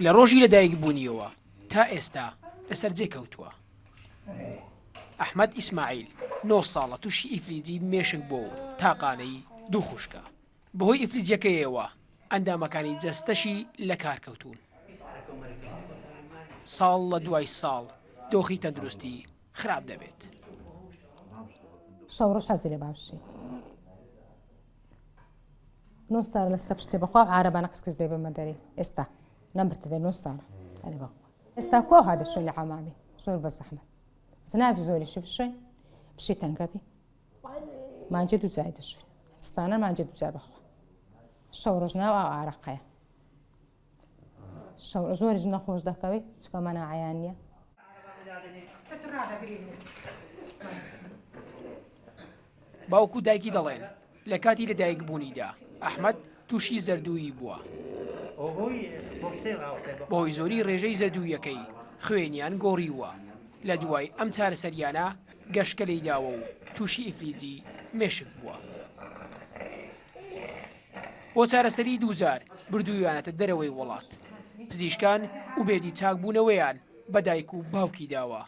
لە ڕۆژی لەدایکبوونیەوە تا ئێستا لەسەر جێ کەوتووە. ئەحمەد ئیسماعیل نۆ ساڵە تووشی ئیفلیجی مێشک بووە و تاقانەی دوو خوشکە. بەهۆی ئیفلیجیەکەیەوە ئەندامەکانی جەستەشی لەکار کەوتوون. ساڵ لە دوای ساڵ دۆخی تەندروستی خراپ دەبێت. شەو ڕۆژ حەزی لە باوشی نۆ سارە لە سەر شتێ بەخوا عارەبانە قسکس دێ بەمە دەرێ ئێستا نەمرتە دێ نۆ سارە ئەرێ بەخوا ئێستا کوا ها دەشۆین لە عەمامی زۆر بە زەحمەت بەس نابی زۆریشی بشۆین بشی تەنگە بی مانجێ دوو جای دەشۆین ستانە مانجێ دوو جار بەخوا شەو ڕۆژ ناو ئاو ئارەقەیە شەو زۆریش نەخۆش دەکەوێت چکە مەناعەیان نییە. باوک و دایکی دەڵێن، لە کاتی لەدایکبوونیدا ئەحمەد تووشی زەردوویی بووە. بەهۆی زۆری رێژەی زەردوویەکەی خوێنیان گۆڕیووە، لە دوای ئەم چارەسەرییانە گەشکە لێیداوە و تووشی ئیفلیجی مێشک بووە. بۆ چارەسەری دووجار بردوویانەتە دەرەوەی وڵات. پزیشکان ئومێدی چاکبوونەوەیان بە دایک و باوکی داوە،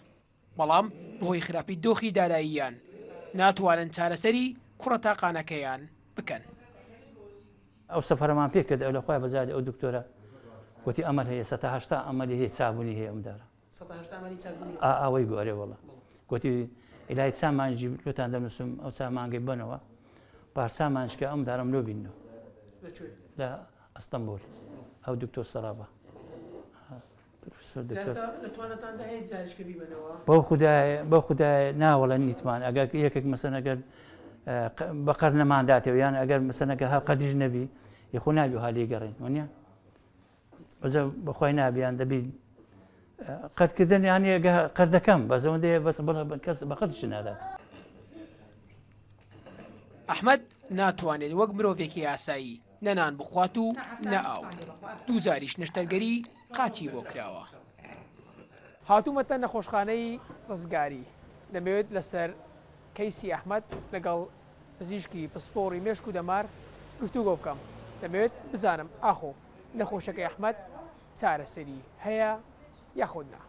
بەڵام بەهۆی خراپی دۆخی داراییان ناتوانن چارەسەری کوڕە تاقانەکەیان بکەن. ئەو سەفەرەمان پێ کرد ئەو لە خوای بەزادی ئەو دکتۆرە گوتی ئەمەل هەیە سەتا هەشتا ئەمەلی هەیە چابوونی هەیە ئەم دارە ئا ئەوەی گو ئەرێ وەڵا گوتی ئیلای چا مانجی لۆتان دەنووسم ئەو چا مانگەی بەنەوە پاش چا مانجکە ئەم دارم لۆ بینەوە لە ئەستەمبول ئەو دکتۆر سەرابە بەو خودایە بەو خودایە ناوەڵە نیتمان ئەگەر یەکێک مەسەن ئەگەر بە قەر نەمانداتەوە یان ئەگەر مەسەنەکە هەر قەدیش نەبی یخۆ نابی هالی گەڕێن وەنیە بەجا بەخوای نابیان دەبی قەتکردن یان قەردەکەم بەس ئەوەندەیە بەس بڵێ کەس بە قەتش نادات. ئەحمەد ناتوانێت وەک مرۆڤێکی ئاسایی نە نان بخوات و نە ئاو، دووجاریش نەشتەرگەری قاچی بۆ کراوە. هاتوومەتە نەخۆشخانەی ڕزگاری، دەمەوێت لەسەر کەیسی ئەحمەد لەگەڵ پزیشکی پسپۆڕی مێشک و دەمار گفتوگۆ بکەم، دەمەوێت بزانم ئاخۆ نەخۆشەکەی ئەحمەد چارەسەری هەیە یاخود نا؟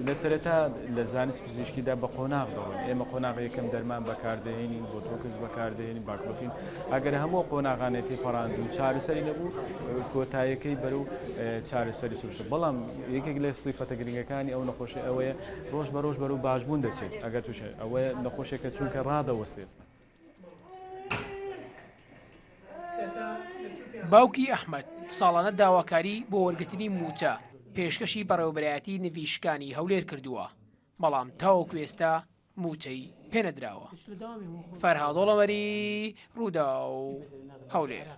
لە سەرەتا لە زانست پزیشکیدا بە قۆناغ دەڕۆین ئێمە قۆناغ یەکەم دەرمان بەکاردەهێنین بۆتۆکس بەکاردەهێنین باکلۆفین ئەگەر هەموو قۆناغانێ تێپەڕاند و چارەسەری نەبوو کۆتایەکەی بەرەو چارەسەری سروشت بەڵام یەکێک لە سیفەتە گرنگەکانی ئەو نەخۆشی ئەوەیە ڕۆژ بە ڕۆژ بەرەو باشبوون دەچێت ئەگەر توش ئەوەیە نەخۆشێکە چونکە ڕادەوەستێت. باوکی ئەحمەد ساڵانە داواکاری بۆ وەرگرتنی مووچە پێشکەشی بەڕێوەبەرایەتی نڤیشکانی هەولێر کردووە، بەڵام تاوەکو ئێستا مووچەی پێنەدراوە. فەرهاد ئۆڵەمەری، رووداو، هەولێر.